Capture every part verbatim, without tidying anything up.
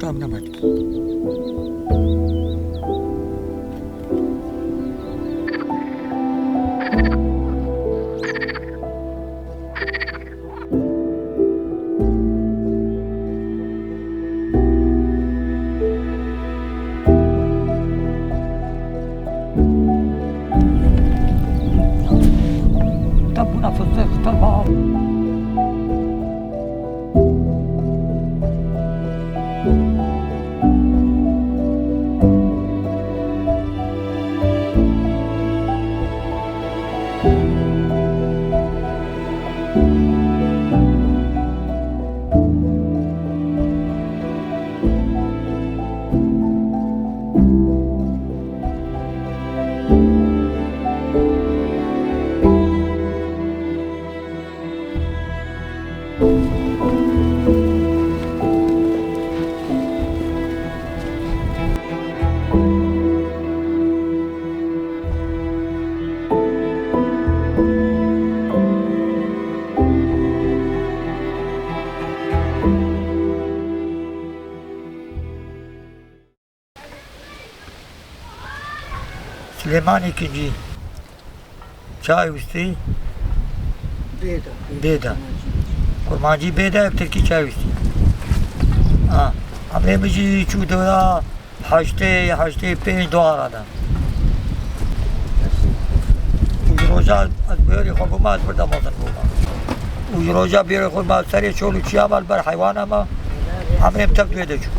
Em nemet. Tabûna fizê xitar ba. Silêmanê Kincî. Çay wistî? Bêda. Bêda. Kurmancî bêda, ev tirkî çay wistî. Ha. Emrê min jî çû dora heştê, heştê pênc dolara de. Û ji roja ez bêrî xwe bûma, ez birda mezin bûma. Û ji roja bêrî xwe ma serê çol û çiya ma li ber heywana ma, emrê min tev duê de çû.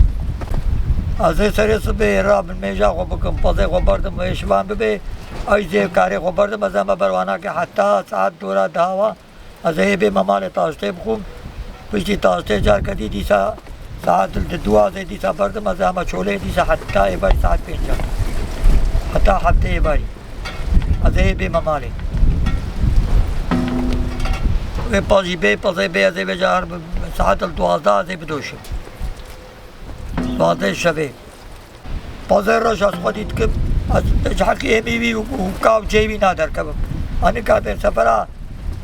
Ez ê serê sibê ra min mêja xwe bikim, pezê xwe berdim, ê şivan bibê, Ay zê karê xwe berdim, ez ema ber wanakê heta saet dora dihawa. Ez ê bême malê taştê bixwim. Piştî taştê carke dî dîsa saet di duwazê dîsa berdim, ez ema çolê dîsa heta êvarî saet pênc. Heta heftê êvarî. Ez ê bême malê. Wê pazî bê, pazê bê, ez ê vêca her bi-, saet li duwazdeh ez ê bidoşim. Duwazdeh şevê. Pazar roj ez xwedî dikim, ez ji heqî êmî wî û, û ka û ceyê wî naderkevim. Anika bên sefera,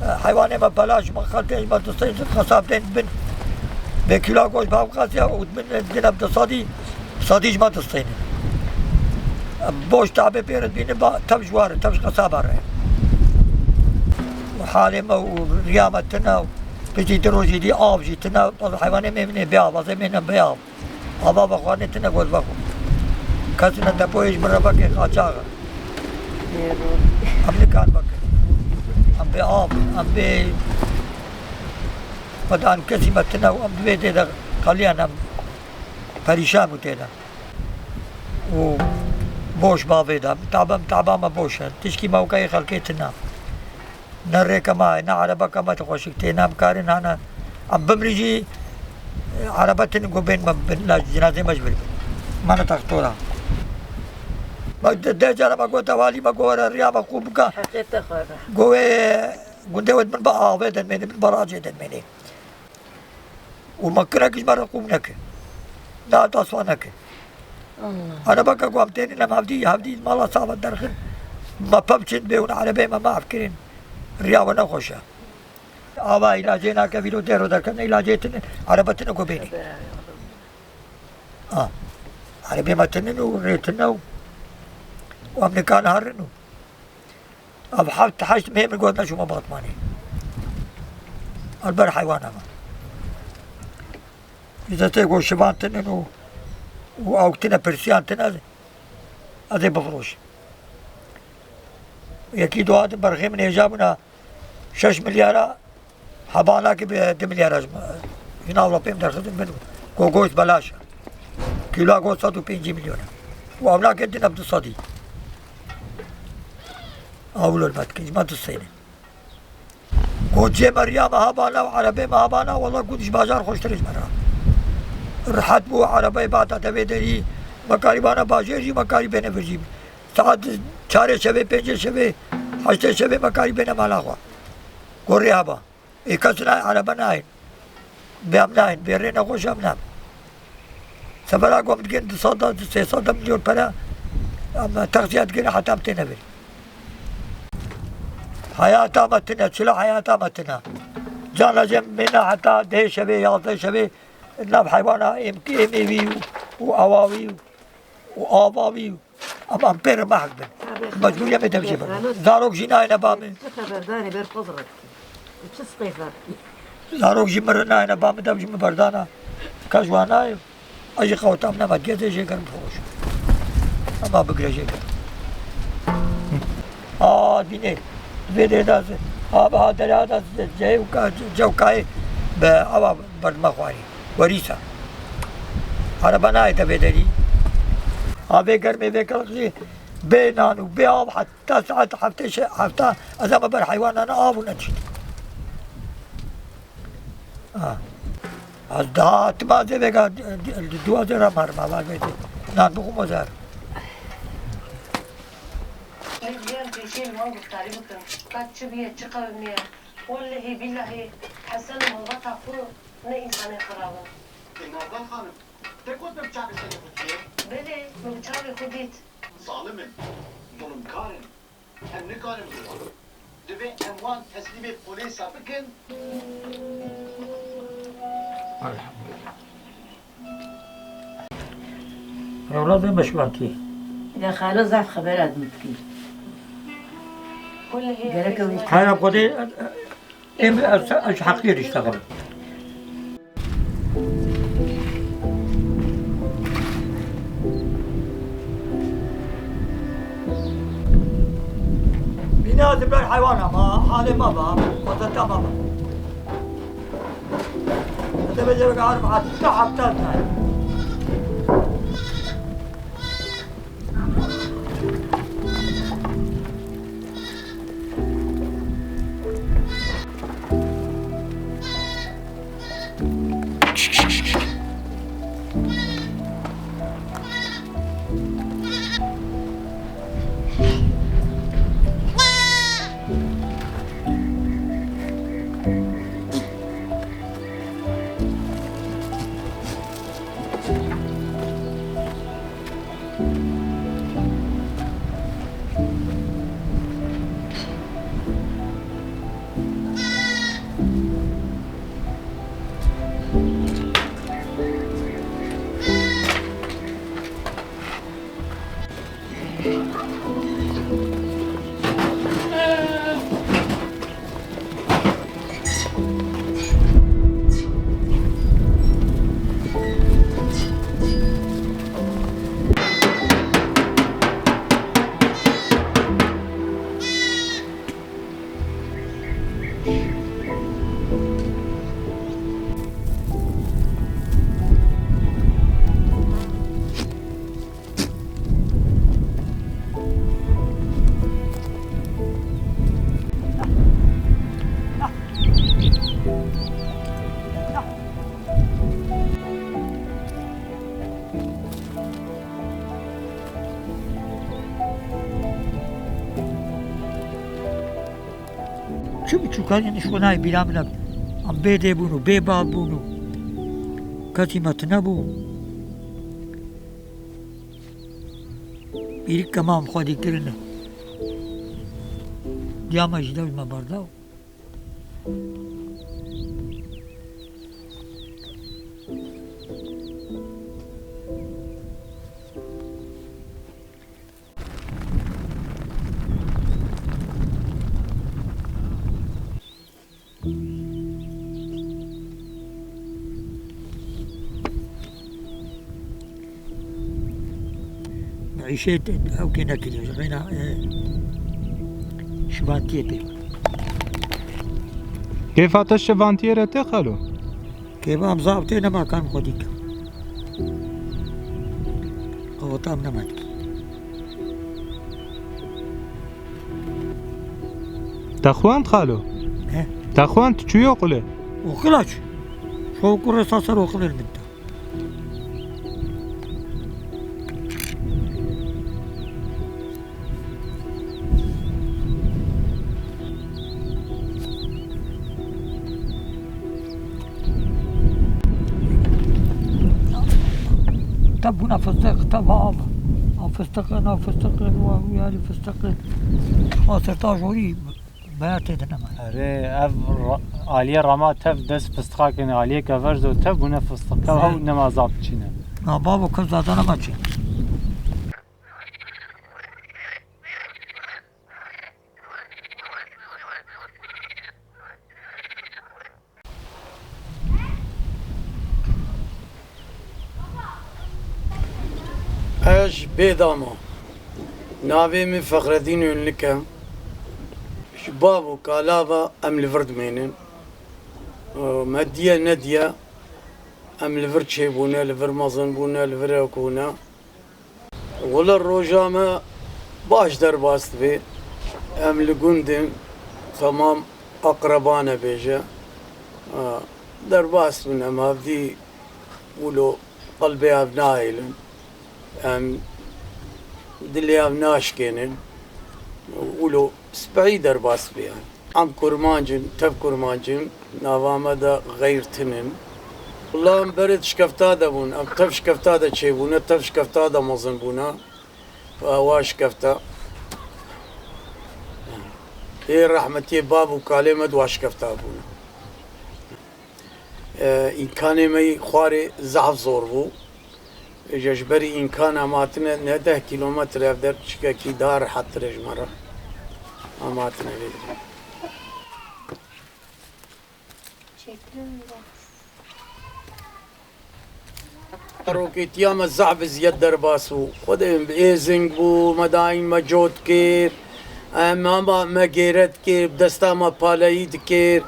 e, heywanê me belaş, me xelkê ji me distên, qesab tên bin. Bê kîla goş bi hev qasiya û min dine bi du sedî, sedî ji me distêne. Boş tabê pê re dibînin, ba, tev ji wa re, tev ji qesaba re. Û halê me û riya me tune, piştî du rojî dî av jî tune, heywanê me mîne bê av, ez ê mînim bê av. Ava vexwanê tine got vexwe. Kes ne depoyê ji min re veke qaçax e. Em nikan vekin. Em bê av, em bê xwedan kesî me tine û em bi vê dê de qeliyan em perîşan û tê de. Û boş bavê de. Taba, taba me boş e. Tişkî me wekayê xelkê tine. Ne rêke me, ne erebeke me tu xweşik tê, ne em karin hane. Em bimrî jî, erebe tinin ku bên me bin, la cinazê me ji vir bin. Me ne textora. Me de, de cara me got, walî me got, were riya me qû bike. Heqê te xwe re. Got, wê gundê wê min bi avê denmêne, min barajê denmêne. Û me kinek ji me re qûm neke. Nehata swa neke. Allah. Erebeke ku em tênin em hevdî, hevdî mala sava derxin. Me pem çin bê hûn erebeyê me maf kirin. Riya we nexweş e. Ava îlacê nake vîlo dêro derkevne îlacê tinin. Erebe tine ku bênî. A. Erebê me tinin û rê tine û, û em nikane herin û. Ev heft heşt meh min got neçûme Batmanê. Ez ber heywana me. Îzetê got şivan tinin û, û awk tine, pirsiyan tine, ez ê bifiroşim. Yekî dua din berxê min hêja bûna şeş milyara. Heba nake bi du milyara ji, ji nav lapê min derxistin bin. Go goşt belaş e. Kîloya goşt sed û pêncî milyon e. Û ew nake dine bi du sedî. Ewil me dike, ji me distêne. Go cê me riya me hebana û erebê me hebana, wela gund ji bajar xweştir e ji me re. Rehet bû, erebeyê bata tevê derî, me karî bana bajêr jî, me karî bêne vir jî. Saet çarê şevê, pêncê şevê, heştê şevê me karî bêne mala xwe. Go rê heba. Ê kes nayê, erebe nayên. Bê em nayên, bê rê nexweş em nayên. Sefera ku em digên du sed, sê sed milyon pere, em taksiya digêne heta em têne vir. Heyata me tine, çila heyata me tine. Cana cem bêne heta dehê şevê, yazdeh şevê, Nav heywana em, em ê wî û, û awa wî û, û ava wî û, em, em pê re mehk bin. Mecbûr em ê dev jê berdin. Zarok jî nayêne ba min. Çi xeber danê ber xwe zirek. Çi spêfa. Zarok jî min re nayêne ba min, dev jî min berdana. Ka ji wan nayê. Ez jî qewtam nema, geze jê gerim xweş. Ema bigire jê gerim. A, dînê. Vê dê da, a, ha derya da, cewka-, cewkayê bi awa berdime xwarî. Werîsa. Araba nayête vê derî. A, vê germê vê kelxî bê nan û bê av heta saet heftê şe-, hefta ez ema ber heywanan av û neçîn. Ha. Ez daha tima zê vêga di, di, di duwa zê re marma var vê zê. Nan bixwim o zer. Lê diyan pêşiyê li wan guhdarî bikin. Ka çi bûye, çi qewimiye. Wellehî bîlehî Hesen û malbata xwe ne însanên xirab in. Ê Nazan xanim, te got min bi çavê serê xwe dîtiye? Belê, min bi çavê xwe dît. Zalim in, zulmkar in. Em nikarin biwan. Divê em wan teslîmê polêsa bikin. Elhamdulillah. Ewladê me şivatî. Ya xalo zaf xebera din dikî. Gerek ew Heyra Xwedê, em, ez, ez ji heqiyê diştexim. Bîna di ber heywana ma, halê ma ba, xwezeta ma ba. Hete be cevek arif heta heta nayê. Çi biçûkanî nişko nayê bîra min e. Em bê dê bûn û bê bav bûn û kesî me tune bû. Bîrî kema em xwedî kirine. Diya me ji dev me berdaw. Îşê te-, ew kê nekiriye, ji xeyna, e, şivantiyê pê. Kêfa te şivantiyê re tê xalo? Kêfa em zaf tê nema, kan xwedî ke. Qeweta em nema dikî. Te xwend xalo? He? Te xwend, çûyî oqilê? Oqila çû. Şo kurê sa ser oqilê min de. Te bûna fistiq, te va av. Av fistiqin, av fistiqin, wa wî alî fistiqin. Xaser ta jorî. Veya tê de nema. Erê, ev ra-, aliyê rama tev dest fistiqa kene, aliyê keverzo tev bûne fistiq. Tev Erê. Hew nema zaf çîne. Na babo, kez zazana ma çî. Ez ji Bêdama. Navê min Fexredîn Ünlük e. Ji bav û kala ve em li vir dimênin. Me diye nediye em li vir çêbûne, li vir mezin bûne, li vir ewk bûne. Wele roja me baş derbas dibe. Em li gund in, temam aqreba ne bêje. Ha, derbas bin, em hevdî wilo qelbê ev nahêlin. Em dilê ev naşkênin. Wilo spehî derbas bibe yani. Em kurmanc in, tev kurmanc in, nava me de xeyr tune ne. Wela em berê di şikefta de bûn, em tev şikefta de çêbûne, tev şikefta de mezin bûne. Wa şikefta. Ê rehmetiyê bav û kalê me di wa şikefta bûne. E, îmkanê me yî xwarê zehf zor bû. Îja ji berî îmkan em hatine ne deh kîlometre ev der piçikekî daha rehettir e ji me re. Em hatine vê. Rokêtiya me zehf eziyet derbas bû. Xwedê bi êzing bû, me dayîn me cot kir. Em ama me gêret kir, bi desta me paleyî dikir.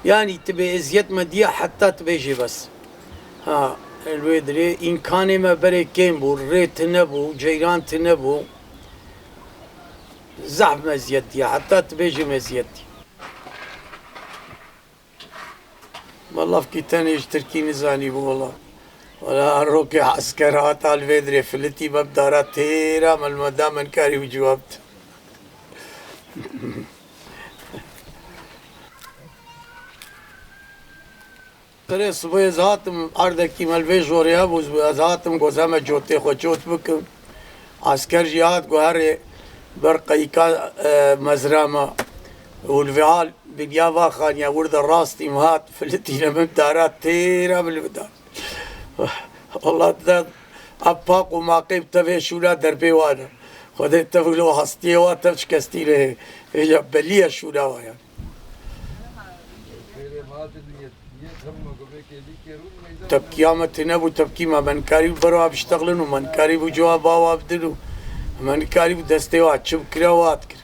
Yanî tu bê eziyet me diye heta tu bêjî bes. Ha, li wê dirê îmkanê me berê kêm bû, rê tune bû, ceyran tune bû. Zehf meziyet diye, heta tu bêjî meziyet diye. Me lafkî tenê ji tirkî nizanîbû wela. Wela rokê esker hata li vê dirê filitî me bi dara têra me li me da, me nikarîbû cewab de. Qirê sibê ez hatim, erdekî me li vê jorê hebû, ez hatim, got, "Heme cotê xwe cot bikim." Esker jî hat, got, "Herê ber qeyîka, e, mezra me." Û li vê hal dinya va xaniya wir de rastî min hat, filitîne min dara têra min li min da. Allah dida ev paq û maqê bi tevê şûna derbê wan e. Xwedê tev lo hestiyê wa tev şikestî lê hê. Vêca belî ye şûna wa ya. Tepkiya me tune bû, tepkî me, me nikarîbû ber wa biştexilin û me nikarîbû cewab bawa bidin û me nikarîbû destê wa çi bikira wa dikir.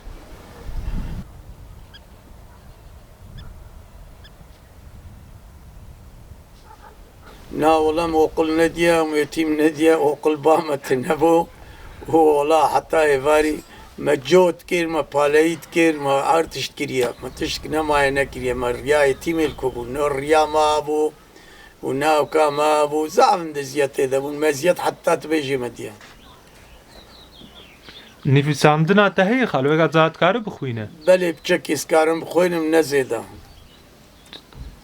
Na wele em oqil nediye, em yetîm nediye, oqil ba me tune bû. Û wela heta êvarî me cot kir, me paleyî dikir, me her tişt kiriye. Me tişt nemaye nekiriye, me riya yetîmê li ku bû. Ne riya me bû û ne ewka me bû. Zaf em di eziyetê de bûn. Meziyet heta tu bêjî me diye. Nivîsandina te heye xalo, weka caha dikare bixwîne? Belê, piçekê ez karim bixwînim, ne zêde.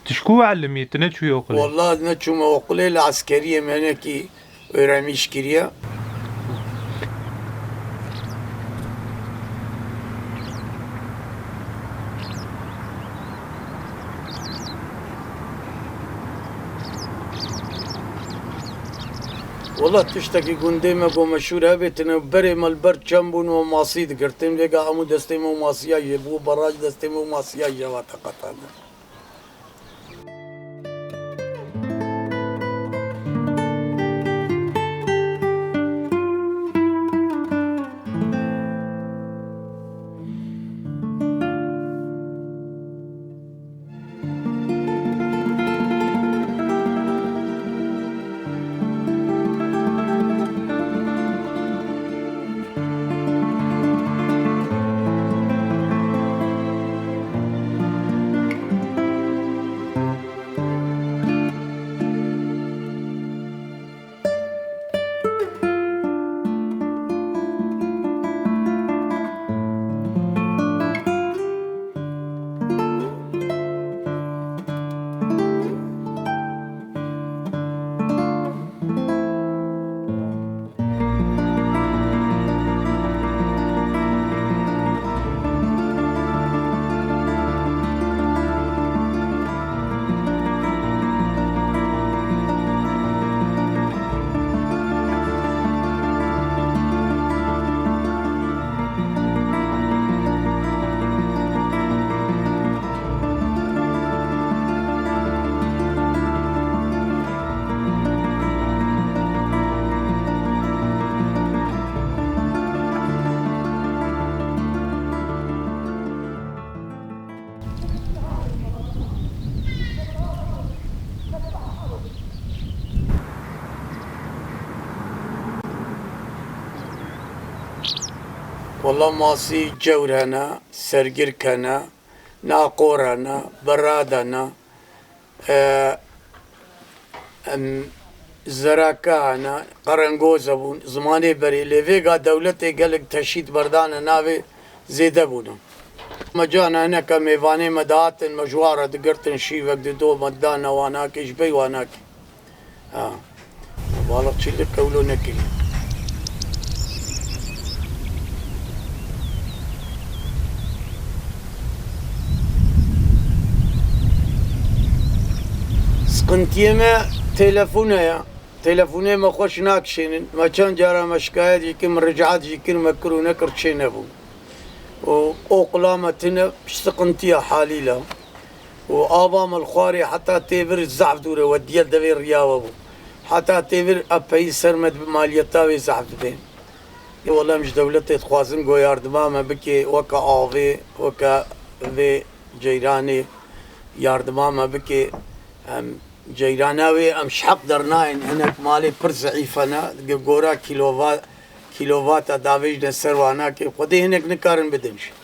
Tu ji ku elimî? Tu neçûyî oqilê? Wela neçûme oqilê, li eskeriyê me hinekî öğrenmiş kiriye. Wela tiştekî gundê me ku meşhûr hebe tune, berê me li ber çem bûn û masî digirtin. Vêga hemû destê me û masiya jê bû, baraj destê me û masiya jê va te qetande. Wela masî cewr hene, sergirk hene, naqor hene, berad hene, e, em, zeraka hene, qerengoz hebûn, zimanê berê. Lê vêga dewletê gelek teşît berdane navê zêde bûne. Me cana hineke mêvanê me dihatin, me ji wan re digirtin şîvek dido, me didane wanakê, ji bey wanakê. Ha. Balıkçılık kewlo nekiriye. Sıkıntıya me telefon ya. Telefonê me xweş nakişênin. Me çend cara me şikayet jî kir, me ricaet jî kir, me kir û nekir çê nebû. Û oqila me tine, pişt sıkıntıya halîla. Û ava me li xwarê heta tê vir zehf dûr e, we diye devê riya we bû. Heta tê vir epeyî ser me dibe, maliyeta wê zehf dibe. Ê wele em ji dewletê dixwazin ku yardima me bike, weke avê, weke vê ceyranê yardima me bike. Em ceyrana wê em ji heq dernayên, hinek malê pir zeîf hene, di gora kîlova-, kîlovata davêjine ser wanakê, xwedê hinek nikarin bidin jî.